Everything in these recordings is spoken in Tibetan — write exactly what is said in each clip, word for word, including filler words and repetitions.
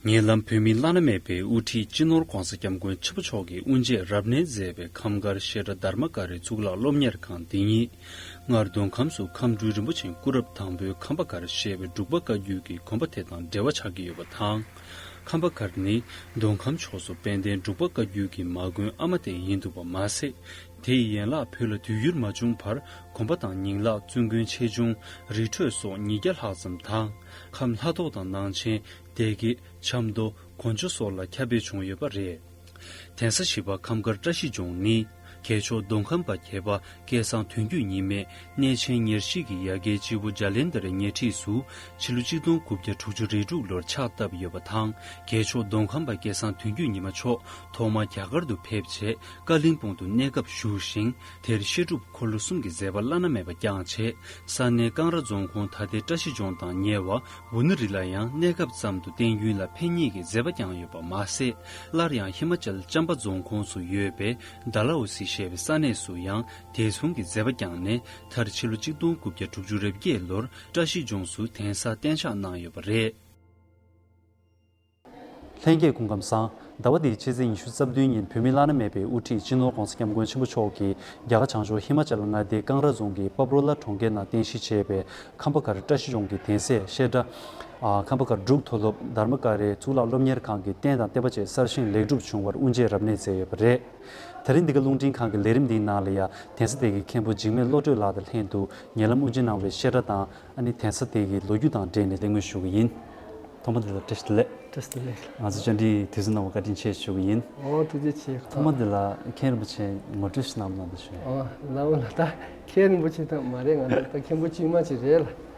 ཉེ་ལམ་བོད་མིའི་བླ་ན་མེད་པའི་དབུ་ཁྲིད་སྤྱི་ནོར་༧གོང་ས་༧སྐྱབས་མགོན་ཆེན་པོ་མཆོག་གིས་དབུ་འབྱེད་རབ་གནས་མཛད་པའི་ཁམས་དཀར་བཤད་གྲྭ་དྷརྨ་ཀ་རའི་གཙུག་ལག་སློབ་གཉེར་ཁང་འདི་ཉིད། སྔར་མདོ་ཁམས་སུ་ཁམས་སྤྲུལ་རིན་པོ་ཆེ་སྐུ་རབས་དང་པོའི་ཁམས་པ་མཁར་ཞེས་པའི་འབྲུག་པ་བཀའ་བརྒྱུད་ཀྱི་དགོན་པ་དེ་དང་འབྲེལ་བ་ཆགས་ཀྱི་ཡོད་པ་དང་། ཁམས་པ་མཁར་ནི་མདོ་ཁམས་ཕྱོགས་སུ་དཔལ་ལྡན་འབྲུག་པ་བཀའ་བརྒྱུད་ཀྱི་མ་དགོན་ཨ་མ་དེ་ཡིན་འདུག་པ་མ་ཟད། དེའི་ཡན་ལག་བོད་ལ་དུས་འགྱུར་མ་བྱུང་བར་དགོན་པ་དང་ཉིང་ལག་བཙུན་དགོན་ཆེ་ཆུང་རི་ཁྲོད་སོགས་ཉིས་བརྒྱ་ལྷག་ཙམ་དང་། ཁམས་ལྷ་ཐོག་དང་ནང་ཆེན། སྡེ་དགེ། ཆབ་མདོ། དགོན་ཆུ་སོགས་ལ་ཁྱབ་སྤེལ་བྱུང་ཡོད་པ་རེད། གདན་ས་བཞི་པ་ཁམས་མཁར་བཀྲ་ཤིས་ལྗོངས་ནི། རྒྱལ་མཆོག་མདོ་ཁམས་པ་བརྒྱད་པ་སྐལ་བཟང་དོན་བརྒྱུད་ཉི་མས་གནས་ཆེན་ཉེར་བཞི་གི་ཡ་གྱལ་སྤྱི་བོ་ལྗ་ལེན་དྷ་རའི་ཉེ་འཁྲིས་སུ་ཕྱི་ལོ་ཆིག་སྟོང་དགུ་བརྒྱ་དྲུག་ཅུ་རེ་དྲུག་ལོར་ཕྱག་བཏབ་ཡོད་པ་དང་། རྒྱལ་མཆོག་མདོ་ཁམས་པ་སྐལ་བཟང་དོན་བརྒྱུད་ཉི་མ་མཆོག་ཐོག་མར་རྒྱ་གར་དུ་ཕེབས་རྗེས་ཀ་ལིང་སྤུང་དུ་གནས་སྐབས་བཞུགས་ཤིང་། དེར་བཤད་སྒྲུབ་འཁོར་ལོ་གསུམ་གྱི་མཛད་པ་བླ་ན་མེད་པ་བསྐྱངས་རྗེས། ས་གནས་ཀང་ར་རྫོང་ཁོངས་ད་ལྟའི་བཀྲ་ཤིས་ལྗོངས་དང་ཉེ་བ་བུ་ནུ་རི་ལ་ཡང་གནས་སྐབས་ཙམ་དུ་བསྟེན་རྒྱུན་ལ་ཕན་ཉེས་ཀྱི་མཛད་པ་བསྐྱངས་ཡོད་པ་མ་ཟད། སླར་ཡང་ཧི་མ་ཅལ་ཅམ་པ་རྫོང་ཁོངས་སུ་ཡོད་པའི་ཌལ་ཧོ་སི་ཞེས་པའི་ས་གནས་སུ་ཡང་དེ་མཚུངས་ཀྱི་མཛད་པ་བསྐྱངས་ནས། མཐར་ཕྱི་ལོ་ཆིག་སྟོང་དགུ་བརྒྱ་དྲུག་ཅུ་རེ་བརྒྱད་ལོར་བཀྲ་ཤིས་ལྗོངས་སུ་གདན་ས་གཏན་འཇགས་གནང་ཡོད་པ་རེད། ལྷན་རྒྱས་སྐུ་ཁམས་བཟང་། ཟླ་བ་འདིའི་ཕྱི་ཚེས་ཉི་ཤུ་རྩ་བདུན་ཉིན་བོད་མིའི་བླ་ན་མེད་པའི་དབུ་ཁྲིད་སྤྱི་ནོར་༧གོང་ས་༧སྐྱབས་མགོན་ཆེན་པོ་མཆོག་གིས་རྒྱ་གར་བྱང་ཕྱོགས་ཧི་མ་ཅལ་མངའ་སྡེའི་ཀང་ར་རྫོང་གི་པབ་རོ་ལ་གྲོང་ཁྱེར་ནང་རྟེན་གཞི་བྱས་པའི་ཁམས་པ་མཁར་བཀྲ་ཤིས་ལྗོངས་ཀྱི་གདན་སའི་བཤད་གྲྭ། ཨ། ཁམས་པ་མཁར་འབྲུག་མཐོ་སློབ་དྷརྨ་ཀ་རའི་གཙུག་ལག་སློབ་གཉེར་ཁང་གི་རྟེན་དང་བརྟེན་པ་བཅས་གསར་བཞེངས་ལེགས་གྲུབ་བྱུང་བར་དབུ་འབྱེད་རབ་གནས་མཛད་ཡོད་པ་རེད། དེ་རིང་འདི་ག་རླུང་འཕྲིན་ཁང་གི་ལས་རིམ་འདིའི་ནང་ལ་ཡང་གདན་ས་དེ་གའི་མཁན་པོ་འཇིགས་མེད་བློ་གྲོས་ལགས་དང་ལྷན་དུ་ཉེ་ལམ་དབུ་འབྱེད་གནང་བའི་བཤད་གྲྭ་དང་། ཨ་ནི་གདན་ས་དེ་གའི་ལོ་རྒྱུས་དང་འབྲེལ་ནས་གླེང་མོལ་ཞུ་གི་ཡིན། ཐོག་མ་དེ་ལ་བཀྲ་ཤིས་བདེ་ལེགས། བཀྲ་ཤིས་བདེ་ལེགས། ང་ཚོ་བཅར་འདྲིའི་དུས་ཚོད་གནང་བར་བཀའ་དྲིན་ཆེ་ཞུ་གི་ཡིན། ཨོ། ཐུགས་རྗེ་ཆེ། ཐོག་མ་དེ་ལ་མཁན་རིན་པོ་ཆེ་ངོ་སྤྲོད་ཞིག་གནང་རོགས་གནང་ཞུ། ཨོ། ལགས་འོ་ལགས། ད་མཁན་རིན་པོ་ཆེ་ད་མ་རེད། ང་ད་ད་མཁན་པོ་གཅིག་མ་གཅིག་རེད་ལགས།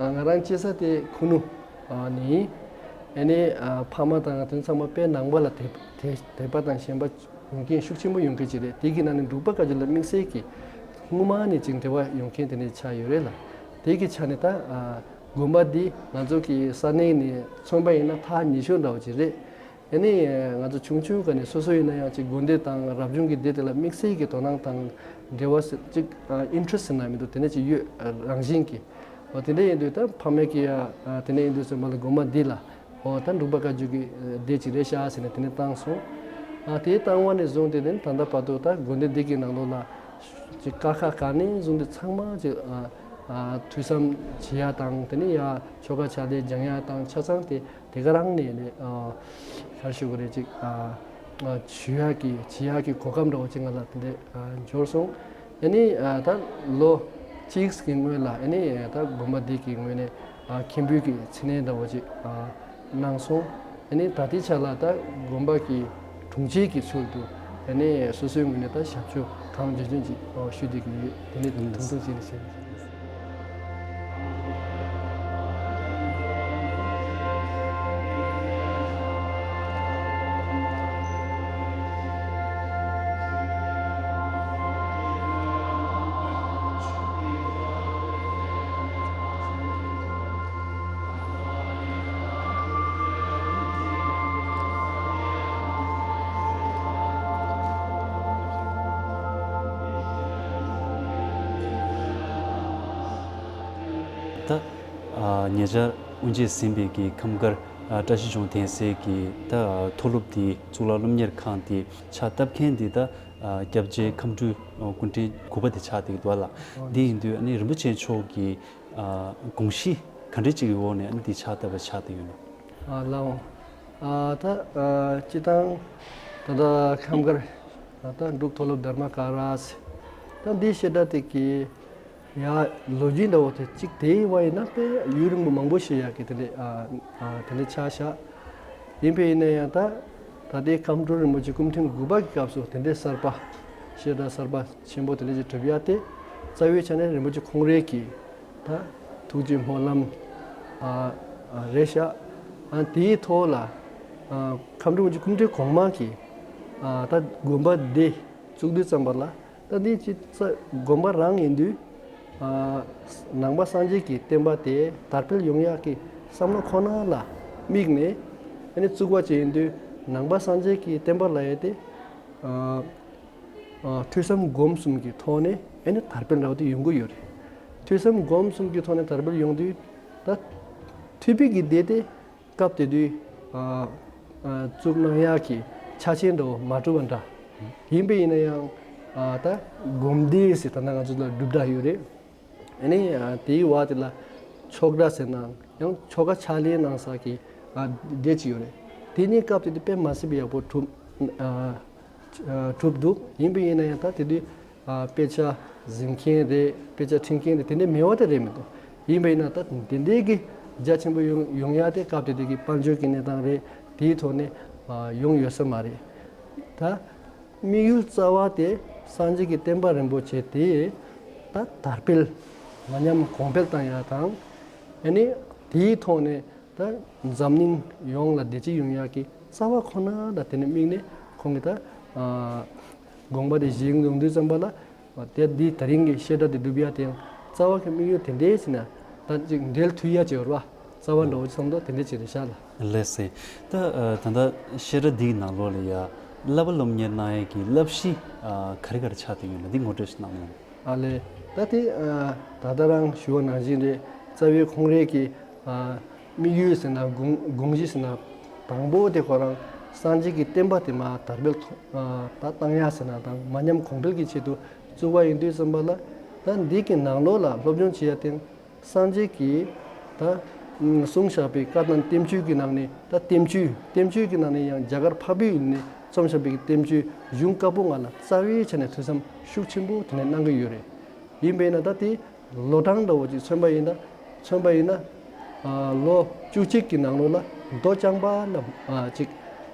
ཨ། ང་རང་སྐྱེས་ས་དེ་ཁུ་ནུ་ནས་ཡིན། ཨ་ནི་ཨ་ཕ་མ་དང་དེ་ཚང་མ་དཔེ་ནང་པ་ལ་དད་དད་དད་པ་དང་ཞེན་པ་ཡོད་མཁན་ཤུགས་ཆེན་པོ་ཡོད་མཁན་ཅིག་རེད། དེ་གི་ནང་ནས་འབྲུག་པ་བཀའ་བརྒྱུད་ལ་དམིགས་བསལ་གྱི་སྔོན་མ་ནས་ཅིག་འབྲེལ་བ་ཡོད་མཁན་དེ་འདྲ་ཆགས་ཡོད་རེད་ལགས། དེ་གི་ཆ་ནས་ད་ཨ་དགོན་པ་འདི་ང་ཚོ་གི་ས་གནས་ནས་མཚོན་པ་ཡིན་ན་ཐག་ཉེ་ཤོས་འདྲ་བོ་ཅིག་རེད། ཨ་ནི་ང་ཚོ་ཆུང་ཆུང་སྒང་ནས་སོ་སོ་ཡིན་ན་ཡང་ཅིག་དགོན་སྡེ་དང་རབ་བྱུང་གི་སྡེ་དེ་ལ་དམིགས་བསལ་གྱི་དོ་སྣང་དང་འབྲེལ་བ་ཅིག་ཨ་ཨིན་ཊི་རེ་སི་ཊི་ཟེར་ན་མི་འདུག་དེ་འདྲ་ཅིག་ཡོད། ཨ་རང་བཞིན་གྱིས། འོ་དེ་འདྲ་ཡིན་དུས་ད་ཕ་མས་ཀྱིས་ཡ་ཨ་དེ་འདྲ་ཡིན་དུས་ཙམ་པ་ལ་དགོན་པ་འདི་ལ་འོ་ད་འབྲུག་པ་བཀའ་བརྒྱུད་ཀྱི་ཨ་སྡེ་ཅིག་རེད་ཤག་ཟེར་ནས་དེ་འདྲ་བཏང་སོང་། ཨ་དེ་བཏང་བ་ནས་བཟུང་སྟེ་དེ་ནས་ད་ལྟ་བར་དུ་ད་དགོན་སྡེ་འདི་གི་ནང་ལོགས་ལ་ཅིག་ཀ་ཁ་ག་ནས་བཟུང་སྟེ་ཚང་མ་ཅིག་ཨ་ཨ་ཐོས་བསམ་བྱེད་ཡ་དང་དེ་ནས་ཡ་ཆོ་ག་ཕྱག་ལས་སྦྱང་ཡ་དང་ཆ་ཚང་དེ་དེ་ག་རང་ནས་ནས་ཨ་ག་རེ་ཞུ་དགོས་རེད། ཅིག་ཨ་ཨ་ཞུ་ཡ་གི་བྱེད་ཡ་གི་གོ་སྐབས་འདྲ་བོ་ཅིག་ང་ལ་དེ་འདྲ་ཨ་འབྱོར་སོང་། ཨ་ནི་ཨ་ད་ལོ་གཅིག་གི་སྔོན་ལ་ཨ་ནི་ད་དགོན་པ་འདི་གི་ངོས་ནས་ཨ་མཁན་པོའི་གི་མཚན་གནས་འདྲ་བོ་ཅིག་ཨ་གནང་སོང་། ཨ་ནི་ད་ལྟའི་ཆ་ལ་ད་དགོན་པ་གི་དྲུང་ཆེ་གི་ཚུལ་དུ་ཨ་ནི་སོ་སོའི་ངོས་ནས་ད་ཞབས་ཕྱི་གང་འཇོན་འཇོན་ཅིག་ཨ་ཞུ་བསྡད་ཀྱི་ཡོད། དེ་ནི་དུམ་དུམ་ཅིག་ནས་བཤད། ད་ཨ་ཉེ་ཆར་དབུ་འབྱེད་ཟིན་པའི་གི་ཁམས་དཀར་ཨ་བཀྲ་ཤིས་ལྗོངས་གདན་སའི་གི་ད་མཐོ་སློབ་དེ་གཙུག་ལག་སློབ་གཉེར་ཁང་དེ་ཕྱག་བཏབ་མཁན་དེ་ད་ཨ་སྐྱབས་རྗེ་ཁམས་སྤྲུལ་སྐུ་ཕྲེང་དགུ་པ་དེ་ཆགས་བསྡད་ཀྱི་འདུག་ལགས། འོ་འདི་ཡིན་དུས་ཨ་ནི་རིན་པོ་ཆེ་མཆོག་གི་ཨ་དགོངས་གཞི་ག་འདྲ་ཅིག་གི་འོག་ནས་ཨ་ནི་འདི་ཕྱག་བཏབ་པ་ཆགས་བསྡད་ཡོད་ན། ཨ་ལགས་འོང་། ཨ་ད་ཨ་སྤྱིར་བཏང་ད་ལྟ་ཁམས་དཀར་ད་ལྟ་འབྲུག་མཐོ་སློབ་དྷརྨ་ཀ་ར་ཟེར་ད་འདི་བཤད་གྲྭ་དེ་གི་ཡ་ལོ་རྒྱུས་འདྲ་བོ་དེ་གཅིག་དེའི་བ་ཡིན་ན་དཔེ་ཡུན་རིང་པོ་མང་པོ་ཞིག་ཡ་གི་དེ་འདྲ་ཨ་ཨ་དེ་འདྲ་ཆགས་ཤག་ཡིན་པས་ཡིན་ན་ཡང་ད་ད་ལྟའི་ཁམས་སྤྲུལ་རིན་པོ་ཆེ་སྐུ་ཕྲེང་དགུ་པ་གི་སྐབས་སུ་དེ་འདྲའི་གསར་པ་བཤད་གྲྭ་གསར་པ་ཆེན་པོ་དེ་འདྲ་ཞིག་གྲུབ་ཡ་དེ་རྩ་བའི་ཆ་ནས་རིན་པོ་ཆེ་ཁོང་རང་གི་ད་ཐུགས་ཀྱི་སྨོན་ལམ་ཨ་ཨ་རེད་ཤག་ཨ་དེའི་ཐོག་ལ་ཨ་ཁམས་སྤྲུལ་རིན་པོ་ཆེ་སྐུ་ཕྲེང་གོང་མ་གི་ཨ་ད་དགོན་པ་འདི་བཙུགས་དུས་ཙམ་པ་ལ་ད་འདི་ཅི་ཙ་དགོན་པ་རང་ཡིན་དུས་ཨ་ནང་པ་སངས་རྒྱས་ཀྱི་བསྟན་པ་དེ་དར་སྤེལ་ཡོང་ཡག་གི་བསམ་བློ་ཁོ་ན་ལ་དམིགས་ནས་ཨ་ནི་བཙུགས་པ་ཅིག་ཡིན་དུས་ནང་པ་སངས་རྒྱས་ཀྱི་བསྟན་པ་ལབ་ཡ་དེ་ཨ་ཨ་ཐོས་བསམ་སྒོམ་གསུམ་གྱི་ཐོག་ནས་ཨ་ནི་དར་སྤེལ་འདྲ་བོ་དེ་ཡོང་གི་ཡོད་རེད། ཐོས་བསམ་སྒོམ་གསུམ་གྱི་ཐོག་ནས་དར་སྤེལ་ཡོང་དུས་ད་ཐོས་པའི་གི་སྡེ་དེ་ སྐབས་དེ་དུས་ཨ་ཨ་བཙུགས་གནང་ཡག་གི་ཆ་རྐྱེན་འདྲ་བོ་མ་གྲུབ་པ་འདྲ། ཡིན་པ་ཡིན་ན་ཡང་ཨ་ད་སྒོམ་སྡེ་ཟེར་ད་ལྟ་ང་ཚོ་ལ་སྒྲུབ་གྲྭ་ཡོད་རེད། ཨ་ནི་ཨ་དེའི་བར་དེ་ལ་ཆོ་ག་ཟེར་ན་ཡང་ཆོ་ག་ཕྱག་ལེན་གནང་ས་གི་ཨ་སྡེ་གཅིག་ཡོད་རེད། དེ་གཉིས་སྐབས་དེ་དུས་དཔེ་མ་སྲིད་པའི་ཡག་པོ་གྲུབ་ཨ་གྲུབ་འདུག་ཡིན་པ་ཡིན་ན་ཡང་ད་དེ་དུས་ཨ་དཔེ་ཆ་གཟིམ་མཁན་རེད། དཔེ་ཆ་འཁྲིད་མཁན་རེད། དེ་འདྲ་མེད་པ་དེ་རེད་མི་འདུག་ཡིན་པ་ཡིན་ན་ད་དེ་འདྲའི་གི་རྒྱ་ཆེན་པོ་ཡོང་ཡོང་ཡ་དེ་སྐབས་དེ་དུས་ཀྱི་དཔལ་འབྱོར་གྱི་གནས་སྟངས་རེད། དེའི་ཐོག་ནས་ཨ་ཡོང་ཡོད་ས་མ་རེད། ད་དམིགས་ཡུལ་རྩ་བ་དེ་སངས་རྒྱས་ཀྱི་བསྟན་པ་རིན་པོ་ཆེ་དེ་ད་དར་སྤེལ་མ་ཉམས་གོང་འཕེལ་བཏང་ཡ་དང་། ཨ་ནི་དེའི་ཐོག་ནས་ད་འཛམ་གླིང་ཡོངས་ལ་བདེ་སྐྱིད་ཡོང་ཡག་གི་རྩ་བ་ཁོ་ན་ལ་དེ་ནས་དམིགས་ནས་ཁོང་གིས་ད་ཨ་དགོངས་པ་དེ་བཞེས་ཡོང་དུས་ཙམ་པ་ལ་དེ་འདི་ད་རིང་གི་བཤད་གྲྭ་དེ་སྒྲུབ་ཡག་དེ་ཡང་རྩ་བ་གི་དམིགས་ཡུལ་དེ་འདྲའི་ཟེར་ན་ད་ཅིག་འབྲེལ་མཐུད་ཡག་ཅིག་ཡོད་རེད་པ། རྩ་བ་འདྲ་བོ་ཅིག་བསམ་དོ་དེ་འདྲ་ཅིག་རེད་ཤག་ལགས། ལགས་སེ། ད་ཨ་ད་ལྟ་བཤད་གྲྭ་འདིའི་ནང་ལོགས་ལ་ཡ་བསླབ་པ་སློབ་གཉེར་གནང་ཡག་གི་བསླབ་གཞི་ཨ་ག་རེ་ག་རེ་ཆགས་བསྡད་ཡོད་ན་འདི་ངོ་སྤྲོད་ཞིག་གནང་མྱོང་། ཨ་ལས། ད་དེ་ཨ་ད་ལྟ་རང་ཞུ་བ་ནང་བཞིན་རེད། རྩ་བའི་ཁོང་རའི་གི་ཨ་དམིགས་ཡུལ་ཟེར་ན་དགོངས་དགོངས་གཞི་ཟེར་ན་དང་པོ་དེ་ཁོ་རང་སངས་རྒྱས་ཀྱི་བསྟན་པ་དེ་མར་དར་སྤེལ་ཐོ་ཨ་ད་བཏང་ཡག་ཟེར་ན་དང་མ་ཉམས་གོང་འཕེལ་གྱི་ཆེད་དུ་བཙུགས་པ་ཡིན་དུས་ཙམ་པ་ལ། ད་འདི་གི་ནང་ལོགས་ལ་སློབ་སྦྱོང་བྱེད་ཡག་དེ་སངས་རྒྱས་ཀྱིས་ད་གསུངས་བཞག་པའི་བཀའ་དང་བསྟན་བཅོས་ཀྱི་ནང་ནས། ད་བསྟན་བཅོས་བསྟན་བཅོས་ཀྱི་ནང་ནས་ཡང་རྒྱ་གར་འཕགས་པའི་ཡུལ་ནས་རྩོམ་བཞག་པའི་བསྟན་བཅོས་གཞུང་བཀའ་པོད་ལྔ་ལ་རྩ་བའི་ཆ་ནས་ཐོས་བསམ་ཤུགས་ཆེན་པོ་དེ་ནས་གནང་གི་ཡོད་རེད། ཡིན་པས་ན་ད་དེ་ལོ་གྲངས་འདྲ་བོ་ཅིག་མཚོན་པ་ཡིན་ན། མཚོན་པ་ཡིན་ན། ཨ་ལོ་བཅུ་གཅིག་གི་ནང་ལོགས་ལ་མདོ་རྐྱང་པ་ལ་ཨ་ཅིག་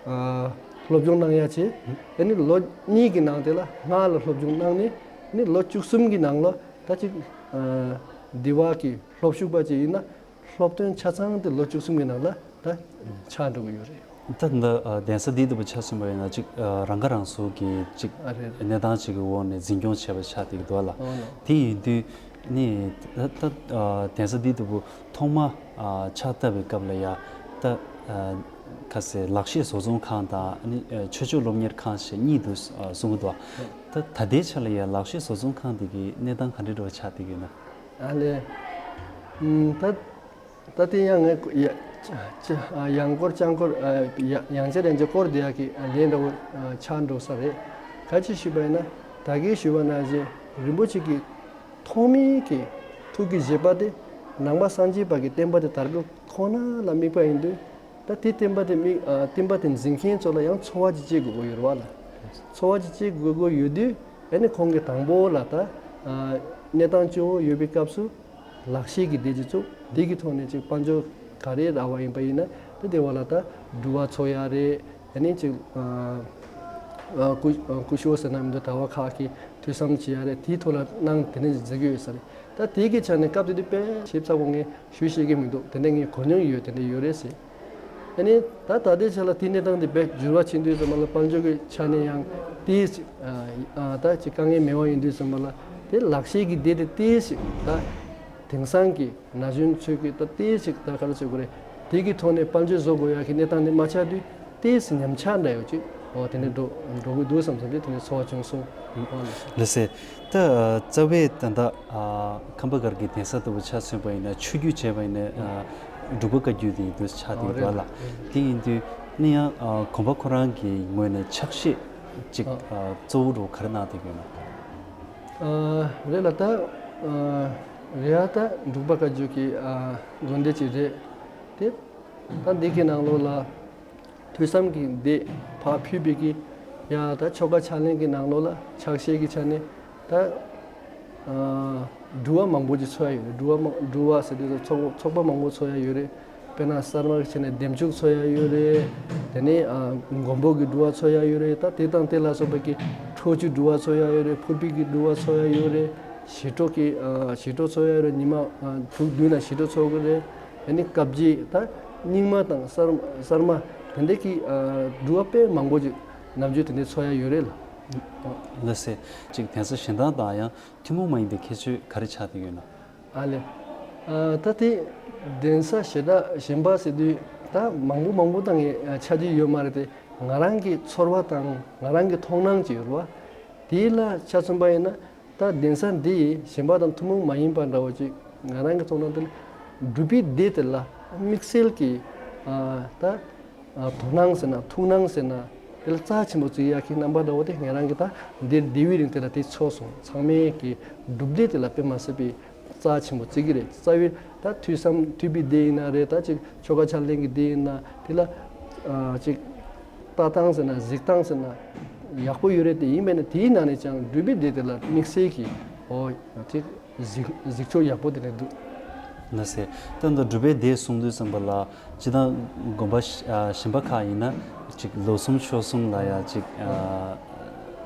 ཨ་སློབ་སྦྱོང་གནང་ཡ་བྱས། ཨ་ནི་ལོ་གཉིས་ཀྱི་ནང་དེ་ལ་སྔགས་ལ་སློབ་སྦྱོང་གནང་ནས། ཨ་ནི་ལོ་བཅུ་གསུམ་གྱི་ནང་ལ་ད་ཅིག་ཨ་འདི་བ་གི་སློབ་ཞུགས་པ་ཅིག་ཡིན་ན། སློབ་ཐོན་ཆ་ཚང་དེ་ལོ་བཅུ་གསུམ་གྱི་ནང་ལ་ད་ཆགས་འགྲོ་གི་ཡོད་རེད། ད་ལྟ་ཨ་གདན་ས་འདི་ལྟ་བུ་ཆ་མཚོན་པ་ཡིན་ན་ཅིག་ཨ་རང་ཁ་རང་གསོ་གི་ཅིག་ཨ་རེད། གནས་སྟངས་ཅིག་གི་འོག་ནས་འཛིན་སྐྱོང་བྱས་པ་ཆགས་བསྡད་ཀྱི་འདུག་ལ། ཨོ་ལགས། དེ་ཡིན་དུས་ནི་ད་ད་ཨ་གདན་ས་འདི་ལྟ་བུ་ཐོག་མ་ཨ་ཕྱག་བཏབ་པའི་སྐབས་ལ་ཡ་ད་ཨ་ཁ་སའི་ལག་ཤེས་བཟོ་ཚོང་ཁང་དང་ཨ་ནི་ཨ་ཆོས་ཕྱོགས་སློབ་གཉེར་ཁང་ཞེས་གཉིས་འདུག་ཨ་གསུང་གི་འདུག་ཨ། ད་ད་ལྟའི་ཆ་ལ་ཡ་ལག་ཤེས་བཟོ་ཚོང་ཁང་འདི་གི་གནས་སྟངས་ག་འདྲ་འདྲ་བ་ཆགས་བསྡད་ཀྱི་ཡོད་ན། ཨ་ལས། ཨུམ། ད་ད་དེ་ཡང་ངས་ཡ་ཅ་ཡང་སྐོར་ཅང་སྐོར་ཡ་ཡང་ཆ་རན་ཆ་སྐོར་དེ་ཡག་གི་ལན་འདྲ་བོ་ཆགས་འགྲོ་ས་རེད། ག་ཅི་ཞུས་པ་ཡིན་ན། ད་གིན་ཞུས་པ་ནང་བཞིན་རིན་པོ་ཆེ་གི་ཐོག་མའི་གི་ཐུགས་ཀྱི་བཞེད་པ་དེ་ནང་པ་སངས་རྒྱས་པ་གི་བསྟན་པ་དེ་དར་སྤེལ་ཁོ་ན་ལ་དམིགས་པ་ཡིན་དུས། ད་དེ་བསྟན་པ་དེ་དམིགས་ཨ་བསྟན་པ་དེ་འཛིན་མཁན་ཚོ་ལ་ཡང་འཚོ་བ་ཅིག་སྐྱེལ་དགོས་ཀྱི་ཡོད་རེད་བ་ལ། འཚོ་བ་ཅིག་སྐྱེལ་དགོས་ཀྱི་ཡོད་དུས། ཨ་ནི་ཁོང་གིས་དང་པོ་ལ་ད་ཨ་གནས་སྟངས་སྐྱོ་བོ་ཡོད་པའི་སྐབས་སུ་ལག་ཤེས་ཀྱི་སྡེ་ཅིག་བཙུགས། དེ་གི་ཐོག་ནས་ཅིག་དཔལ་འབྱོར་ག་རེ་རག་པ་ཡིན་པ་ཡིན་ན། ད་དེ་བ་ལ་ད་འགྲུལ་བ་འཚོལ་ཡ་རེད། ཨ་ནི་ཅིག་ཨ་ཨ་སྐུ་ཨ་སྐུ་ཞབས་ཟེར་ན་མི་འདུག་གྲྭ་པ་ཁག་གིས་ཐོས་བསམ་བྱེད་ཡ་རེད། དེའི་ཐོག་ལ་གནང་དེ་ནས་མཛད་ཀྱི་ཡོད་ས་རེད། ད་དེ་གི་ཆ་ནས་སྐབས་དེ་དུས་དཔེ་ཞིབ་ཚགས་པོ་ངས་ཞུ་ཤེས་ཀྱི་མི་འདུག་དེ་ནས་ངས་གོ་མྱོང་ཡོད། དེ་འདྲ་ཡོད་རེད་ཟེར། ཨ་ནི་ད་ད་ལྟའི་ཆ་ལ་དེ་གནས་སྟངས་དེ་དཔེ་འགྱུར་བ་ཕྱིན་དུས་ཙམ་པ་ལ་དཔལ་འབྱོར་གྱི་ཆ་ནས་ཡང་ཏོག་ཙམ་ཨ་ཨ་ད་ཅིག་དཀའ་ངལ་མེད་པ་ཡིན་དུས་ཙམ་པ་ལ་དེ་ལག་ཤེས་ཀྱི་སྡེ་དེ་ཏོག་ཙམ་ད་དེང་སང་གི་ན་གཞོན་ཚོས་ཀྱི་ད་ཏོག་ཙམ་ད་ག་རེ་ཟེར་དགོས་རེད། དེ་གི་ཐོག་ནས་དཔལ་འབྱོར་བཟོ་དགོས་ཡག་གི་གནས་སྟངས་དེ་མ་ཆགས་དུས། ཏོག་ཙམ་ཉམས་ཆག་འདྲ་ཡོད་ཅིག་འོ་དེ་ནས་འགྲོ་འགྲོ་གི་འདུག་བསམ་བསམ་དེ་དེ་ནས་ཚོར་བ་བྱུང་སོང་། ཨོ་ལགས་སོ། ལགས་སེ། ད་རྩ་བའི་ད་ལྟ་ཨ་ཁམས་པ་སྒར་གྱི་གདན་ས་ལྟ་བུ་ཆ་མཚོན་པ་ཡིན་ན་ཆོས་བརྒྱུད་བྱས་པ་ཡིན་ན་ཨ་འབྲུག་པ་བཀའ་བརྒྱུད་དེ་འདུག་ཆགས་ཏེ་ཨོ་རེད་ཡོད་ལ། ལགས། དེ་ཡིན་དུས་ནི་ཡང་ཨ་དགོན་པ་ཁོ་རང་གི་ངོས་ནས་ཕྱག་བཞེས་ཅིག་ཨ་ཨ་གཙོ་བོ་འདྲ་བོ་ག་རེ་གནང་བསྡད་ཀྱི་ཡོད་ན། ཨ་རེད་ལ། ད་ཨ་རེད་ཨ། ད་འབྲུག་པ་བཀའ་བརྒྱུད་ཀྱི་ཨ་དགོན་སྡེ་ཅིག་རེད་དེ། ད་འདི་གི་ནང་ལོགས་ལ་ཐོས་བསམ་གྱི་སྡེ་ཕར་ཕུད་པའི་གི་ཡང་ད་ཆོ་ག་ཕྱག་ལེན་གྱི་ནང་ལོགས་ལ་ཕྱག་བཞེས་ཀྱི་ཆ་ནས་ད་ཨ་འགྲུལ་བ་མང་པོ་ཅིག་འཚོལ་ཡ་ཡོད་རེད། འགྲུལ་བ་མང་འགྲུལ་བ་ཟེར་དུས་ཚོགས་ཚོགས་པ་མང་པོ་འཚོལ་ཡ་ཡོད་རེད། དཔེར་ན་གསར་མ་གི་ཆ་ནས་འདེམས་ཤོག་འཚོལ་ཡ་ཡོད་རེད། དེ་ནས་ཨ་མགོན་པོ་གི་འགྲུལ་བ་འཚོལ་ཡ་ཡོད་རེད། ད་དེ་དང་དེ་ལ་སོགས་པ་གི་ཁྲོ་ཆུའི་འགྲུལ་བ་འཚོལ་ཡ་ཡོད་རེད། ཕུར་བུའི་གི་འགྲུལ་བ་འཚོལ་ཡ་ཡོད་རེད། ཞི་ཁྲོ་གི་ཨ་ཞི་ཁྲོ་འཚོལ་ཡ་ཡོད་རེད། ཉི་མ་ཨ་དྲུག་བདུན་ལ་ཞི་ཁྲོ་འཚོལ་གི་རེད། དེ་ནས་སྐབས་རྗེས་ད་རྙིང་མ་དང་གསར་གསར་མ་དེ་འདྲ་གི་ཨ་འགྲུལ་བ་དཔེ་མང་པོ་ཅིག་ནམ་རྒྱུན་དེ་འདྲ་འཚོལ་ཡ་ཡོད་རེད་ལ། ལགས་སེ། ཅིག་གདན་ས་གཞན་དག་དང་ཡང་ཐུན་མོང་མ་ཡིན་པའི་ཁྱད་ཆོས་ག་རེ་ཆགས་བསྡད་ཡོད་ན། ཨ་ལས། ཨ་ད་དེ་གདན་ས་གཞན་དག་གཞན་པ་ཟེར་དུས་ད་མང་པོ་མང་པོ་དང་ངས་ཆ་རྒྱུས་ཡོད་མ་རེད་དེ། ང་རང་གི་ཚོར་བ་དང་ང་རང་གི་མཐོང་སྣང་ཅིག་ཡོད་རེད་བ། དེ་ལ་ཆ་མཚོན་པ་ཡིན་ན། ད་གདན་ས་འདི་གཞན་པ་དང་ཐུན་མོང་མ་ཡིན་པ་འདྲ་བོ་ཅིག་ང་རང་གི་མཐོང་སྣང་དེ་ལ་སྒྲུབ་པའི་སྡེ་དེ་ལ་དམིགས་བསལ་གྱི་ ཨ་ད་ཨ་དོ་སྣང་ཟེར་ན་ཐུགས་སྣང་ཟེར་ན་དེ་ལ་རྩ་ཆེན་པོ་བརྩི་ཡག་གི་རྣམ་པ་འདྲ་བོ་དེ་ང་རང་གི་ད་འདིར་བསྡད་པའི་རིང་དེ་ལ་དེ་ཚོར་སོང་། ཚང་མས་ཀྱི་སྒྲུབ་སྡེ་དེ་ལ་དཔེ་མ་སྲིད་པའི་རྩ་ཆེན་པོ་བརྩི་གི་རེད། རྩ་བའི་ད་ཐོས་བསམ་ཐོས་པའི་སྡེ་ཡིན་ན་རེད། ད་ཅིག་ཆོ་ག་ཕྱག་ལེན་གྱི་སྡེ་ཡིན་ན་དེ་ལ་ཨ་ཅིག་ལྟ་སྟངས་ཟེར་ན་གཟིགས་སྟངས་ཟེར་ན་ཡག་པོ་ཡོད་རེད། དེ་ཡིན་པས་ན་དེའི་ནང་ནས་ཀྱང་སྒྲུབ་པའི་སྡེ་དེ་ལ་དམིགས་བསལ་གྱི་ཨོ་ཅིག་གཟིགས་གཟིགས་ཕྱོགས་ཡག་པོ་དེ་འདྲ་འདུག་ལགས་སེ། ད་ལྟ་སྒྲུབ་པའི་སྡེ་གསུང་དུས་ཙམ་པ་ལ་སྤྱིར་བཏང་དགོན་པ་གཞན་པ་ཁག་ཡིན་ན་ཅིག་ལོ་གསུམ་ཕྱོགས་གསུམ་ལ་ཡང་ཅིག་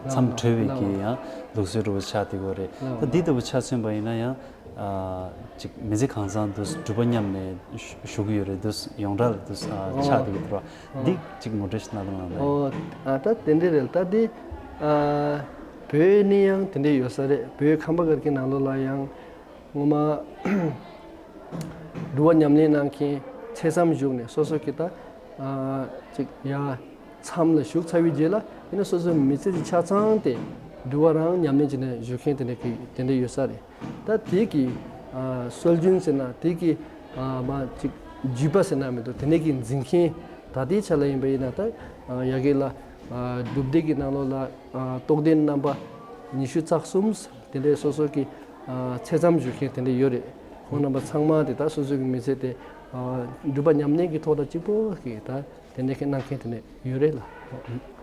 མཚམས་གྲོལ་བའི་གི་ཡང་ལུགས་སྲོལ་འདྲ་བོ་ཆགས་བསྡད་ཡོད་རེད། ད་འདི་ལྟ་བུ་ཆ་མཚོན་པ་ཡིན་ན་ཡང་ཅིག་མི་ཚེ་གང་བཟང་དུ་སྒྲུབ་པ་མཉམ་ནས་བཞུགས་ཀྱི་ཡོད་རེད། དུ་ཡོངས་གྲགས་དུ་ཆགས་བསྡད་ཡོད་རེད། འདི་ཅིག་ངོ་སྤྲོད་ཞིག་གནང་རོགས་གནང་། ཨོ་ཨ་ད་དེ་འདྲ་རེད། ད་འདི་ཨ་བོད་ནི་ཡང་དེ་འདྲ་ཡོད་ས་རེད། བོད་ཁམས་པ་སྒར་གྱི་ནང་ལོགས་ལ་ཡང་། སྔོན་མ་སྒྲུབ་པ་ཉམས་ལེན་གནང་མཁན་ཚེ་མཚམས་བཞུགས་ནས་སོ་སོ་གི་ད་ཨ་ཅིག་ཡ་མཚམས་ལ་བཞུགས་ཚར་བའི་རྗེས་ལ་ཡིན་ན་སོ་སོའི་མི་ཚེ་དེ་ཆ་ཚང་དེ་སྒྲུབ་པ་རང་ཉམས་ལེན་བྱས་ནས་བཞུགས་མཁན་དེ་འདྲ་གི་དེ་འདྲ་ཡོད་ས་རེད། ད་དེ་གི་ཨ་སྲོལ་རྒྱུན་ཟེར་ན་དེ་གི་ཨ་མ་ཅིག་བརྒྱུད་པ་ཟེར་ན་མི་འདུག་དེ་འདྲ་གི་འཛིན་མཁན་ད་ལྟའི་ཆ་ལ་ཡིན་པ་ཡིན་ན་ད་ཨ་ཡ་གི་ལ་ཨ་སྒྲུབ་སྡེ་གི་ནང་ལོགས་ལ་ཨ་རྟོགས་ལྡན་རྣམ་པ་ཉི་ཤུ་རྩ་གསུམ། དེ་འདྲའི་སོ་སོ་གི་ཨ་ཚེ་མཚམས་བཞུགས་མཁན་དེ་འདྲ་ཡོད་རེད། ཁོང་རྣམ་པ་ཚང་མ་དེ་ད་སོ་སོ་གི་མི་ཚེ་དེ་ཨ་སྒྲུབ་པ་ཉམས་ལེན་གྱི་ཐོག་ལ་གཅིག་པོ་གི་ད་དེ་འདྲ་གི་གནང་མཁན་དེ་འདྲ་ཡོད་རེད་ལ།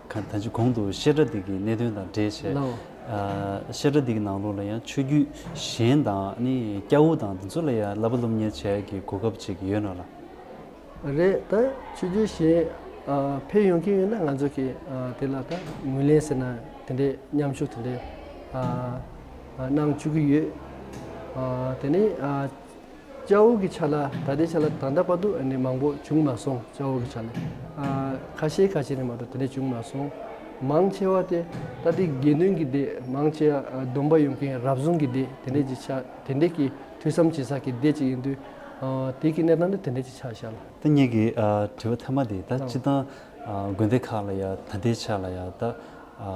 ག་ད་ཅི་གོང་དུ་བཤད་གྲྭ་འདི་གི་གནད་དོན་དང་འབྲེལ་བྱས། ལའོ། ཨ་བཤད་གྲྭ་འདི་གི་ནང་ལོགས་ལ་ཡང་ཆོས་བརྒྱུད་གཞན་དང་ནི་སྐྱ་བོ་དང་འདི་ཚོ་ལ་ཡང་བསླབ་པ་སློབ་གཉེར་བྱེད་ཡག་གི་གོ་སྐབས་ཅིག་ཡོད་ན་ལ། རེད། ད་ཆོས་བརྒྱུད་གཞན་ཨ་ཕེབས་ཡོང་མཁན་ཡོད་ན་ང་ཚོ་གི་ཨ་དེ་ལ་ད་ངོས་ལེན་ཟེར་ན་དེ་འདྲའི་མཉམ་ཞུགས་དེ་འདྲའི་ཨ་ཨ་གནང་བཅུག་གི་ཡོད། ཨ་དེ་ནས་ཨ་སྐྱ་བོ་གི་ཆ་ལ་ད་ལྟའི་ཆ་ལ་ད་ལྟ་བར་དུ་ཨ་ནི་མང་པོ་བྱུང་མ་སོང་། སྐྱ་བོ་གི་ཆ་ལ་ཨ་ཁ་ཤས་ཁ་ཤས་རེད་མ་གཏོགས་དེ་འདྲ་བྱུང་མ་སོང་། མང་ཆེ་བ་དེ་ད་ལྟའི་དགེ་འདུན་གྱི་སྡེ། མང་ཆེ་བ་ཨ་སྡོམ་པ་ཡོད་མཁན་རབ་བྱུང་གི་སྡེ་དེ་འདྲའི་ཅིག་ཆ་དེ་འདྲའི་གི་ཐོས་བསམ་བྱེད་ས་གི་སྡེ་ཅིག་ཡིན་དུས། ཨ་དེ་གི་གནས་སྟངས་ནི་དེ་འདྲ་ཅིག་ཆགས་ཤག་ལ། ད་ངེད་ཀྱི་ཨ་དྲི་བ་མཐའ་མ་དེ་ད་ལགས། སྤྱིར་བཏང་ཨ་དགོན་སྡེ་ཁག་ལ་ཡ་ད་ལྟའི་ཆ་ལ་ཡ་ད་ཨ་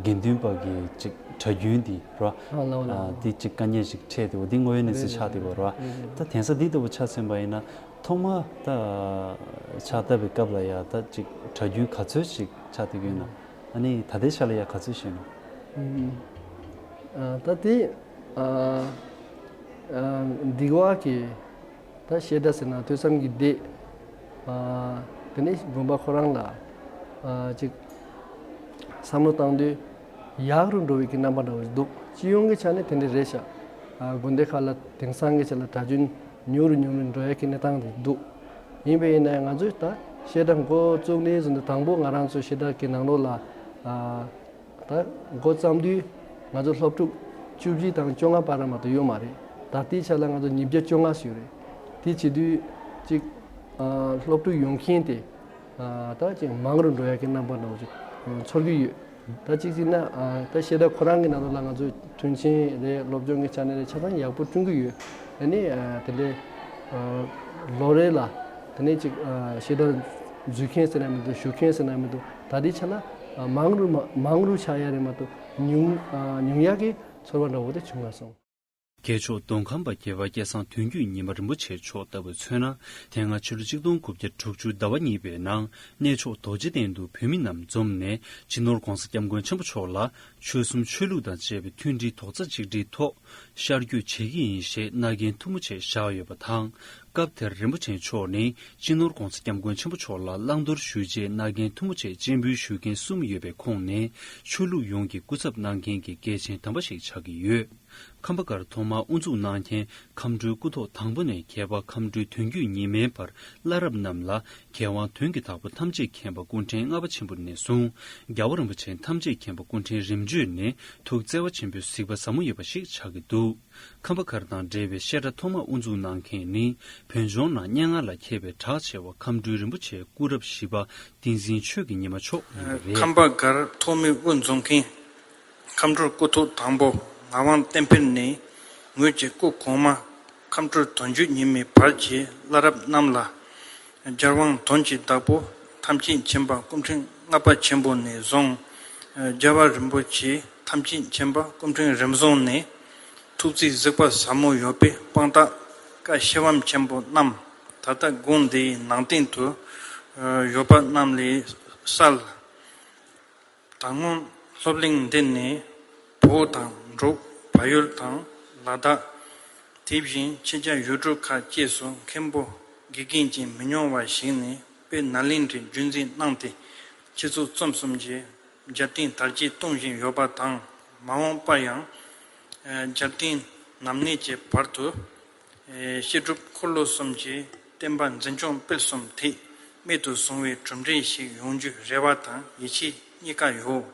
དགེ་འདུན་པ་གི་ཅིག་གྲྭ་རྒྱུན་འདི་ར། ཨ་ལའོ་ལའོ། ཨ་དེ་ཅིག་དཀའ་ངལ་ཞིག་འཕྲད་དེ་འོ་འདི་དངོས་ཡོད་གནས་ཚུལ་ཆགས་བསྡད་ཡོད་ར། རེད་རེད། ད་དེང་སང་འདི་ལྟ་བུ་ཆ་མཚོན་པ་ཡིན་ན་ཐོག་མ་ད་ཕྱག་བཏབ་པའི་སྐབས་ལ་ཡ་ད་ཅིག་གྲྭ་རྒྱུན་ག་ཚོད་ཞིག་ཆགས་བསྡད་ཀྱི་ཡོད་ན། ཨ་ནི་ད་ལྟའི་ཆ་ལ་ཡ་ག་ཚོད་ཞིག་ཡོད་ན། ཨ་ད་དེ་ཨ་ཨ་འདི་བ་གི་ད་བཤད་གྲྭ་ཟེར་ན་ཐོས་བསམ་གྱི་སྡེ། ཨ་དེ་ནས་དགོན་པ་ཁོ་རང་ལ་ཨ་ཅིག་བསམ་བློ་བཏང་དུས་ཡག་རུ་འགྲོ་བའི་གི་རྣམ་པ་འདྲ་བོ་ཞིག་འདུག་སྤྱི་ཡོངས་ཀྱི་ཆ་ནས་དེ་འདྲ་རེད་ཤག་ཨ་དགོན་སྡེ་ཁག་ལ་དེང་སང་གི་ཆ་ལ་གྲྭ་རྒྱུན་ཉུང་རུ་ཉུང་རུ་འགྲོ་ཡ་གི་གནས་སྟངས་དེ་འདུག་ཡིན་པས་ཡིན་ན་ང་ཚོས་ད་བཤད་གྲྭ་འགོ་བཙུགས་ནས་བཟུང་སྟེ་དང་པོ་ང་རང་ཚོ་བཤད་གྲྭ་གི་ནང་ལོགས་ལ་ཨ། ད་འགོ་བརྩམས་དུས་ང་ཚོ་སློབ་ཕྲུག་བཅུ་བཞི་དང་བཅོ་ལྔ་བར་མ་གཏོགས་ཡོད་མ་རེད། ད་ལྟའི་ཆ་ལ་ང་ཚོ་ཉིས་བརྒྱ་བཅོ་ལྔ་ཞིག་ཡོད་རེད། དེ་བྱེད་དུས་ཅིག་ཨ་སློབ་ཕྲུག་ཡོང་མཁན་དེ་ཨ་ད་ཅིག་མང་རུ་འགྲོ་ཡ་གི་རྣམ་པ་འདྲ་བོ་ཅིག་ཚོར་གྱི་ཡོད། ད་གཅིག་བྱས་ན་ཨ་ད་བཤད་གྲྭ་ཁོ་རང་གི་ནང་ལོགས་ལ་ང་ཚོ་མཐུན་རྐྱེན་རེད། སློབ་སྦྱོང་གི་ཆ་ནས་རེད། ཆ་ཚང་ཡག་པོ་བསྐྲུན་གྱི་ཡོད། ཨ་ནི་ཨ་དེ་འདྲའི་ཨ་ལོ་རེ་ལ་དེ་ནས་ཅིག་ཨ་བཤད་གྲྭ་འཛུལ་མཁན་ཟེར་ན་མི་འདུག་ཞུགས་མཁན་ཟེར་ན་མི་འདུག་ད་ལྟའི་ཆ་ལ་ཨ་མང་རུ་མ་མང་རུ་ཆགས་ཡ་རེད་མ་གཏོགས་ཉུང་ཨ་ཉུང་ཡ་གི་ཚོར་བ་འདྲ་བོ་དེ་བྱུང་མ་སོང་། རྒྱལ་མཆོག་མདོ་ཁམས་པ་རྒྱལ་བ་སྐལ་བཟང་དོན་བརྒྱུད་ཉི་མ་རིན་པོ་ཆེ་མཆོག་ལྟ་བུ་མཚོན་ན། དེ་སྔ་ཕྱི་ལོ་ཆིག་སྟོང་དགུ་བརྒྱ་དྲུག་ཅུ་ཟླ་བ་གཉིས་པའི་ནང་གནས་མཆོག་རྡོ་རྗེ་གདན་དུ་བོད་མི་རྣམས་འཛོམས་ནས་སྤྱི་ནོར་༧གོང་ས་༧སྐྱབས་མགོན་ཆེན་པོ་མཆོག་ལ་ཆོལ་གསུམ་ཆོས་ལུགས་དང་བཅས་པའི་མཐུན་སྒྲིལ་རྡོག་རྩ་གཅིག་སྒྲིལ་ཐོག་ཤར་བསྐྱོད་བྱེད་ཀྱི་ཡིན་ཞེས་མནའ་གན་ཐུང་མོ་ཆེ་བཞག་ཡོད་པ་དང་། སྐབས་དེར་རིན་པོ་ཆེ་མཆོག་ནི་སྤྱི་ནོར་༧གོང་ས་༧སྐྱབས་མགོན་ཆེན་པོ་མཆོག་ལ་བླང་དོར་ཞུ་ཆེད་མནའ་གན་ཐུང་མོ་ཆེ་སྤྱན་འབུལ་ཞུ་མཁན་གསུམ་ཡོད་པའི་ཁོངས་ནས་ཆོས་ལུགས་ཡོངས་ཀྱི་སྐུ་ཚབ་གནང་མཁན་གྱི་གལ་ཆེན་དམ་པ་ཞིག་ཆགས་ཀྱི་ཡོད། ཁམས་པ་སྒར་ཐོག་མར་དབུ་འཛུགས་གནང་མཁན་མཁའ་འགྲོའི་སྐུ་ཐོག་དང་པོ་ནས་མཁས་པ་མཁའ་འགྲོའི་དོན་བརྒྱུད་ཉི་མའི་བར་བླ་རབས་རྣམས་ལ་རྒྱལ་དབང་དོན་གྱི་བདག་པོ་ཐམས་ཅད་མཁྱེན་པ་སྐུ་ཕྲེང་ལྔ་པ་ཆེན་པོ་ནས་བཟུང་རྒྱལ་བ་རིན་པོ་ཆེ་ཐམས་ཅད་མཁྱེན་པ་སྐུ་ཕྲེང་རིམ་བྱོན་ནས་ཐུགས་བརྩེ་བ་ཆེན་པོས་གཟིགས་པ་ཟབ་མོ་ཡོད་པ་ཞིག་ཆགས་ཀྱི་འདུག་ཁམས་པ་སྒར་དང་འབྲེལ་བའི་བཤད་གྲྭ་ཐོག་མར་དབུ་འཛུགས་གནང་མཁན་ནི་བོད་ལྗོངས་ནང་སྙན་ངག་ལ་མཁས་པའི་གྲགས་ཆེ་བ་མཁའ་འགྲོའི་རིན་པོ་ཆེ་སྐུ་རབ་བཞི་པ་བསྟན་འཛིན་ཆོས་ཀྱི་ཉི་མ་མཆོག་ཡིན་པ་རེད། ཁམས་པ་སྒར་ཐོག་མའི་དབུ་འཛུགས་མཁན། མཁའ་འགྲོའི་སྐུ་ཐོག་དང་པོ་ངག་དབང་བསྟན་འཕེལ་ནས་ངོས་ཀྱི་སྐུ་གོང་མ་མཁའ་འགྲོའི་དོན་བརྒྱུད་ཉི་མའི་བར་གྱི་བླ་རབས་རྣམས་ལ་རྒྱལ་དབང་དོན་གྱི་བདག་པོ་ཐམས་ཅད་མཁྱེན་པ་སྐུ་ཕྲེང་ལྔ་པ་ཆེན་པོ་ནས་བཟུང་རྒྱལ་བ་རིན་པོ་ཆེ་ཐམས་ཅད་མཁྱེན་པ་སྐུ་ཕྲེང་རིམ་བྱོན་ནས་ཐུགས་བརྩེ་གཟིགས་པ་ཟབ་མོ་ཡོད་པའི་དཔང་རྟགས་བཀའ་ཤེས་པ་ཆེན་པོ་རྣམས་ད་ལྟ་དགོན་འདིའི་ནང་རྟེན་དུ་ ཡོད་པ་རྣམས་ལས་གསལ། ད་སྔོན་སློབ་གླིང་འདི་ནས་བོད་དང་འབྲུག་བལ་ཡུལ་དང་ལ་དྭགས། དེ་བཞིན་ཕྱི་རྒྱལ་ཡུལ་གྲུ་ཁག་བཅས་སུ་མཁན་པོ་དགེ་རྒན་གྱིས་མི་ཉུང་བ་ཞིག་ནས་དཔེ་ནཱ་ལེནྡྲའི་རྒྱུན་འཛིན་གནང་སྟེ། ཆུ་ཚོད་གསུམ་གསུམ་གྱི་རྒྱབ་རྟེན་དར་རྒྱས་གཏོང་བཞིན་ཡོད་པ་དང་། མ་འོངས་པར་ཡང་རྒྱབ་རྟེན་ནམ་གནས་ཀྱི་བར་དུ་བཤད་སྒྲུབ་འཁོར་ལོ་གསུམ་གྱི་བསྟན་པ་འཛིན་སྐྱོང་སྤེལ་གསུམ་ཐད་རྨད་དུ་བྱུང་བའི་གྲུབ་འབྲས་ཤིག་ཡོང་རྒྱུའི་རེ་བ་དང་ཡིད་ཆེས་གཉིས་ཀ་ཡོད།